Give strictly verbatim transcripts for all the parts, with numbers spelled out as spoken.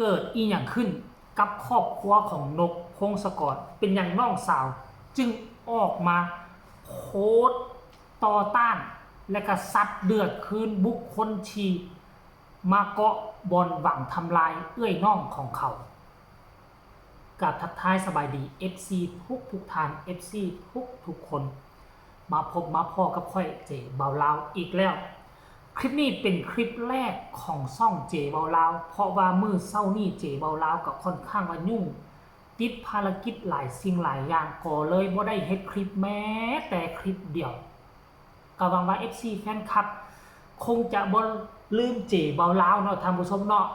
เกิดอีหยังขึ้นกับครอบครัวของนกพงศกร เป็นหยังน้องสาวจึงออกมาโพสต์ต่อต้าน และก็ซัดเดือดคืนบุคคลที่มาเกาะบ่อนหวังทำลายเอื้อยน้องของเขา กราบทักทายสบายดี เอฟซี ทุกทุกท่าน เอฟซี ทุกทุกคน มาพบมาพ้อกับข้อยเจเบาลาวอีกแล้ว คลิปนี้เป็นคลิปแรกของช่องเจเบาลาว เพราะว่ามื้อเช้านี้เจเบาลาวก็ค่อนข้างว่ายุ่ง ติดภารกิจหลายสิ่งหลายอย่าง ก็เลยบ่ได้เฮ็ดคลิปแม้แต่คลิปเดียว ก็หวังว่า เอฟซี แฟนคลับ คงจะบ่ลืมเจเบาลาวเนาะท่านผู้ชมเนาะ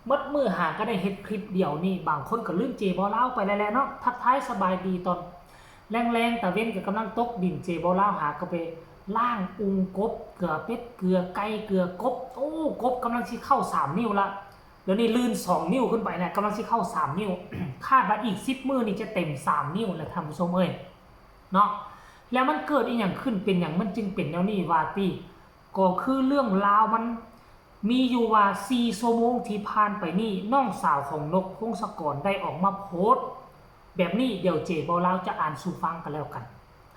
หมดมื้อหาก็ได้เฮ็ดคลิปเดียวนี่ บางคนก็ลืมเจเบาลาวไปแล้วแหละเนาะ ทักทายสบายดีตอนแลงๆ ตะเว็นก็กำลังตกดิน เจเบาลาวหาก็ไปล้างอุงกบ เกือเป็ด เกือไก่ เกือกบ โอ้ กบกำลังสิเข้าสามนิ้วละ เดี๋ยวนี้ลื่นสองนิ้วขึ้นไปนะ กำลังสิเข้าสามนิ้ว คาดว่าอีกสิบมื้อนี่จะเต็มสามนิ้วแล้วท่านผู้ชมเอ้ย เนาะ แล้วมันเกิดอีหยังขึ้น เป็นหยังมันจึงเป็นแนวนี้ว่าติ ก็คือเรื่องราวมันมีอยู่ว่าสี่ชั่วโมงที่ผ่านไปนี่ น้องสาวของนกพงศกรได้ออกมาโพสต์แบบนี้ เดี๋ยวเจเบาลาวจะอ่านสู่ฟังกันแล้วกัน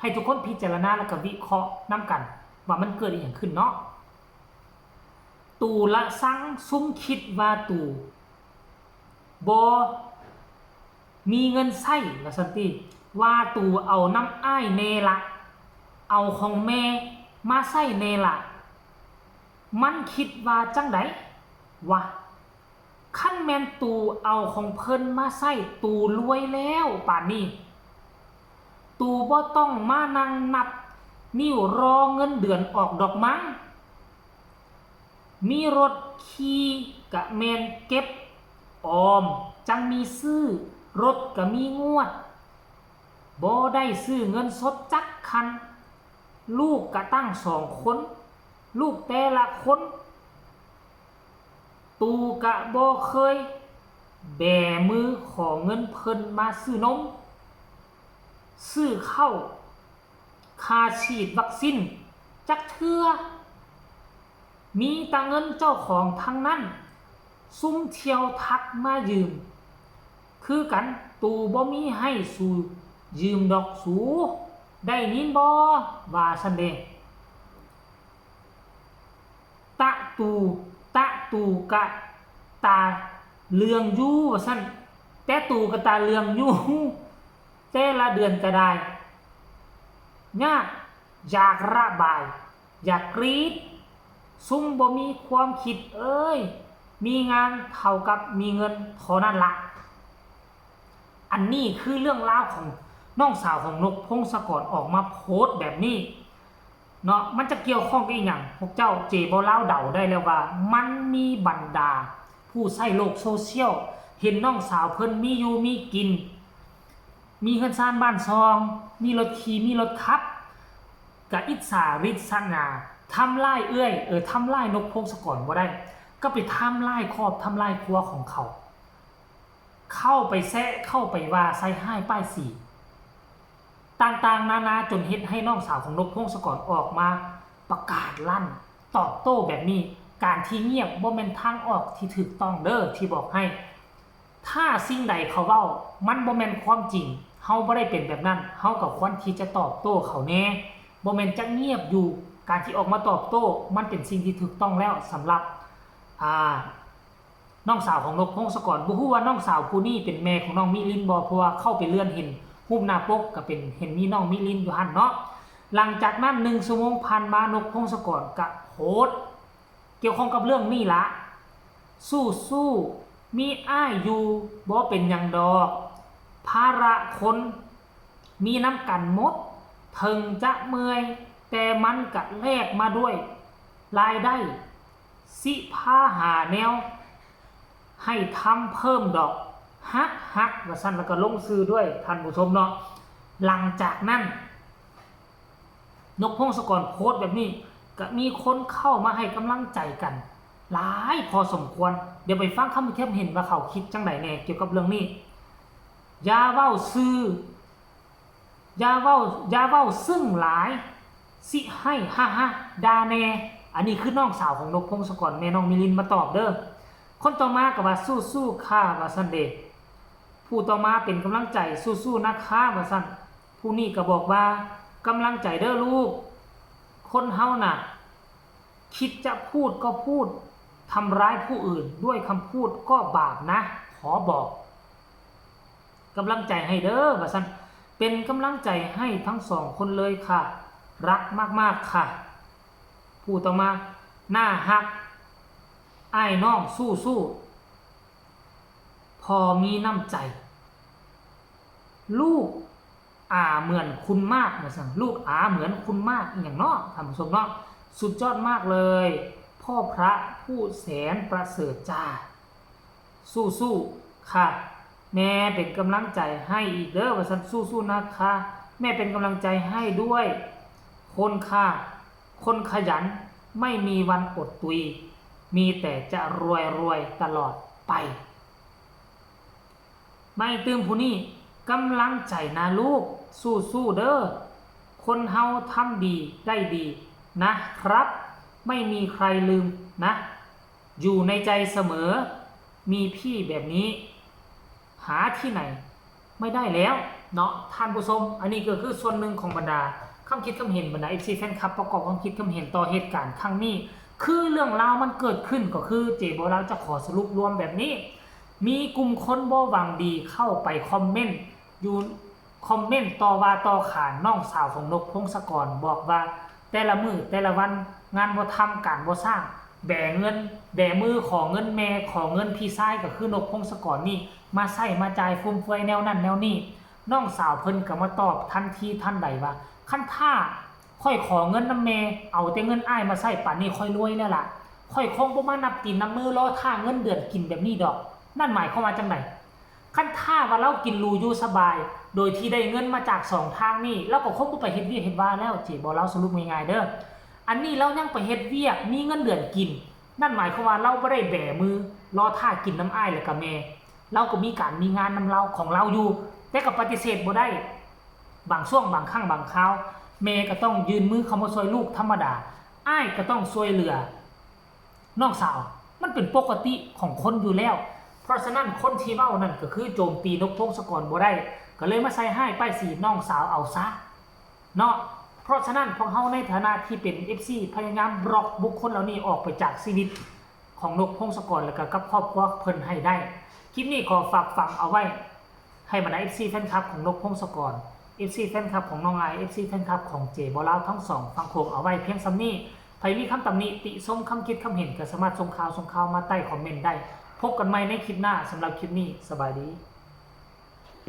ให้ทุกคนพิจารณาแล้วก็วิเคราะห์นำกัน ว่ามันเกิดอีหยังขึ้นเนาะ ตู่ละซังซุมคิดว่าตู่บ่มีเงินใช้ ว่าซั่นติ ว่าตู่เอานำอ้ายแน่ละ เอาของแม่มาใช้แน่ละ มันคิดว่าจั่งใดวะ คันแม่นตู่เอาของเพิ่นมาใช้ ตู่รวยแล้วป่านนี้ ตู่บ่ต้องมานั่งนับนิ้วรอเงินเดือนออกดอกมั้ง มีรถขี่กะแม่นเก็บออม จั่งมีซื้อ รถกะมีงวด บ่ได้ซื้อเงินสดจักคัน ลูกกะตั้งสองคน ลูกแต่ละคน ตู่กะบ่เคยแบมือขอเงินเพิ่นมาซื้อนม ซื้อข้าว ค่าฉีดวัคซีนจักเทื่อ มีแต่เงินเจ้าของทั้งนั้น ซุมเที่ยวทักมายืม คือกัน ตู่บ่มีให้สูยืมดอกสู ได้ยินบ่ ว่าซั่นเด้ ตะตู่ ตะตู่กะตาเหลืองอยู่ ว่าซั่น แต่ตู่กะตาเหลืองอยู่ แต่ละเดือนกะได้ ยาก อยากระบาย อยากกรี๊ด ซุมบ่มีความคิดเอ้ย มีงานเท่ากับมีเงินเท่านั้นละ อันนี้คือเรื่องราวของน้องสาวของนกพงศกรออกมาโพสต์แบบนี้เนาะ มันจะเกี่ยวข้องกับอีหยัง พวกเจ้าเจเบาลาวเดาได้แล้วว่า มันมีบรรดาผู้ใช้โลกโซเชียล เห็นน้องสาวเพิ่นมีอยู่มีกิน มีเฮือนซานบ้านซอง มีรถขี่ มีรถขับ กะอิจฉาริษยา ทำลายเอื้อย เออ ทำลายนกพงศกรบ่ได้ ก็ไปทำลายครอบ ทำลายครัวของเขา เข้าไปแซะ เข้าไปว่าใส่ร้ายป้ายสี ต่างๆ นานา จนเฮ็ดให้น้องสาวของนกพงศกรออกมาประกาศลั่น ตอบโต้แบบนี้ การที่เงียบบ่แม่นทางออกที่ถูกต้องเด้อ ที่บอกให้ ถ้าสิ่งใดเขาเว้า มันบ่แม่นความจริง เฮาบ่ได้เป็นแบบนั้น เฮาก็ควรที่จะตอบโต้เขาแน่ บ่แม่นจะเงียบอยู่ การที่ออกมาตอบโต้ มันเป็นสิ่งที่ถูกต้องแล้วสำหรับ อ่า น้องสาวของนกพงศกร บ่ฮู้ว่าน้องสาวผู้นี้เป็นแม่ของน้องมิลินบ่ เพราะว่าเข้าไปเลื่อนเห็นรูปหน้าปกก็เป็น เห็นมีน้องมิลินอยู่หั่นเนาะ หลังจากนั้นหนึ่งชั่วโมงผ่านมา นกพงศกรก็โพสต์เกี่ยวข้องกับเรื่องนี้ละ สู้ๆ มีอ้ายอยู่ บ่เป็นหยังดอก ภาระคนมีนำกันหมด ถึงจะเมื่อย แต่มันก็แลกมาด้วยรายได้ สิพาหาแนวให้ทำเพิ่มดอก ฮักฮัก ว่าซั่น แล้วก็ลงชื่อด้วย ท่านผู้ชมเนาะ หลังจากนั้น นกพงศกรโพสต์แบบนี้ ก็มีคนเข้ามาให้กำลังใจกัน หลายพอสมควร เดี๋ยวไปฟังคำคิดเห็นว่าเขาคิดจั่งใดแน่เกี่ยวกับเรื่องนี้ อย่าเว้าซื่อ อย่าเว้า อย่าเว้าซึ่งหลาย สิให้ ฮ่าฮ่า ด่าแน่ อันนี้คือน้องสาวของนกพงศกร แม่น้องมิลินมาตอบเด้อ คนต่อมาก็ว่า สู้ๆค่ะ ว่าซั่นเด้ ผู้ต่อมาเป็นกำลังใจ สู้ๆนะคะ ว่าซั่น ผู้นี้ก็บอกว่า กำลังใจเด้อลูก คนเฮาน่ะ คิดจะพูดก็พูด ทำร้ายผู้อื่นด้วยคำพูดก็บาปนะ ขอบอก กำลังใจให้เด้อ ว่าซั่น เป็นกำลังใจให้ทั้งสองคนเลยค่ะ รักมากๆค่ะ ผู้ต่อมา น่าฮัก อ้ายน้องสู้ๆ พอมีน้ำใจ ลูกอาเหมือนคุณมาก ว่าซั่น ลูกอาเหมือนคุณมาก อีหยังเนาะ ท่านผู้ชมเนาะ สุดยอดมากเลย พ่อพระผู้แสนประเสริฐจ้า สู้ๆค่ะ แม่เป็นกำลังใจให้อีกเด้อ ว่าซั่น สู้ๆนะคะ แม่เป็นกำลังใจให้ด้วย คนค่ะ คนขยันไม่มีวันอดตุย มีแต่จะรวยรวยๆตลอดไป มาอีกตื่มผู้นี้ กำลังใจนะลูก สู้ๆเด้อ คนเฮาทำดีได้ดีนะครับ ไม่มีใครลืมนะ อยู่ในใจเสมอ มีพี่แบบนี้ หาที่ไหนไม่ได้แล้วเนาะ ท่านผู้ชม อันนี้ก็คือส่วนหนึ่งของบรรดาคำคิดคำเห็น บรรดา เอฟซี แฟนคลับ ประกอบความคิดความเห็นต่อเหตุการณ์ครั้งนี้ คือเรื่องราวมันเกิดขึ้นก็คือ เจโบลาวจะขอสรุปรวมแบบนี้ มีกลุ่มคนบ่หวังดีเข้าไปคอมเมนต์ อยู่คอมเมนต์ต่อว่าต่อขานน้องสาวของนกพงศกร บอกว่าแต่ละมื้อแต่ละวันงานบ่ทำการบ่สร้าง แบเงิน แบมือขอเงินแม่ ขอเงินพี่ชายก็คือนกพงศกรนี่ มาใช้มาจ่ายฟุ่มเฟือยแนวนั้นแนวนี้ น้องสาวเพิ่นก็มาตอบทันทีทันใดว่า คันถ้าข้อยขอเงินนำแม่ เอาแต่เงินอ้ายมาใช้ ป่านนี้ข้อยรวยแล้วล่ะ ข้อยคงบ่มานับตีนนับมือรอท่าเงินเดือนกินแบบนี้ดอก นั่นหมายความว่าจั่งใด คันถ้าว่าลาวกินหรูอยู่สบาย โดยที่ได้เงินมาจากสองทางนี้ ลาวก็คงบ่ไปเฮ็ดเวียกเฮ็ดวาแล้ว เจโบลาวสรุปง่ายๆเด้อ อันนี้ลาวยังไปเฮ็ดเวียก มีเงินเดือนกิน นั่นหมายความว่าลาวบ่ได้แบมือรอท่ากินนำอ้ายแล้วก็แม่ ลาวก็มีการมีงานนำลาวของลาวอยู่ แต่ก็ปฏิเสธบ่ได้ บางช่วงบางครั้งบางคราว แม่ก็ต้องยื่นมือเข้ามาช่วยลูกธรรมดา อ้ายก็ต้องช่วยเหลือน้องสาว มันเป็นปกติของคนอยู่แล้ว เพราะฉะนั้นคนที่เว้านั่นก็คือโจมตีนกพงศกรบ่ได้ ก็เลยมาใส่ร้ายป้ายสีน้องสาวเอาซะเนาะ เพราะฉะนั้นพวกเฮาในฐานะที่เป็น เอฟซี พยายามบล็อกบุคคลเหล่านี้ออกไปจากชีวิตของนกพงศกร และก็กับครอบครัวเพิ่นให้ได้ คลิปนี้ขอฝากฝังเอาไว้ ให้บรรดา เอฟซี แฟนคลับของนกพงศกร เอฟซี แฟนคลับของน้องอ้าย เอฟซี แฟนคลับของเจโบลาวทั้งสองฝั่งโขงเอาไว้เพียงส่ำนี้ ไผมีคำตำหนิติชมคำคิดคำเห็นก็สามารถส่งข่าวส่งข่าวมาใต้คอมเมนต์ได้ พบกันใหม่ในคลิปหน้า สำหรับคลิปนี้สบายดี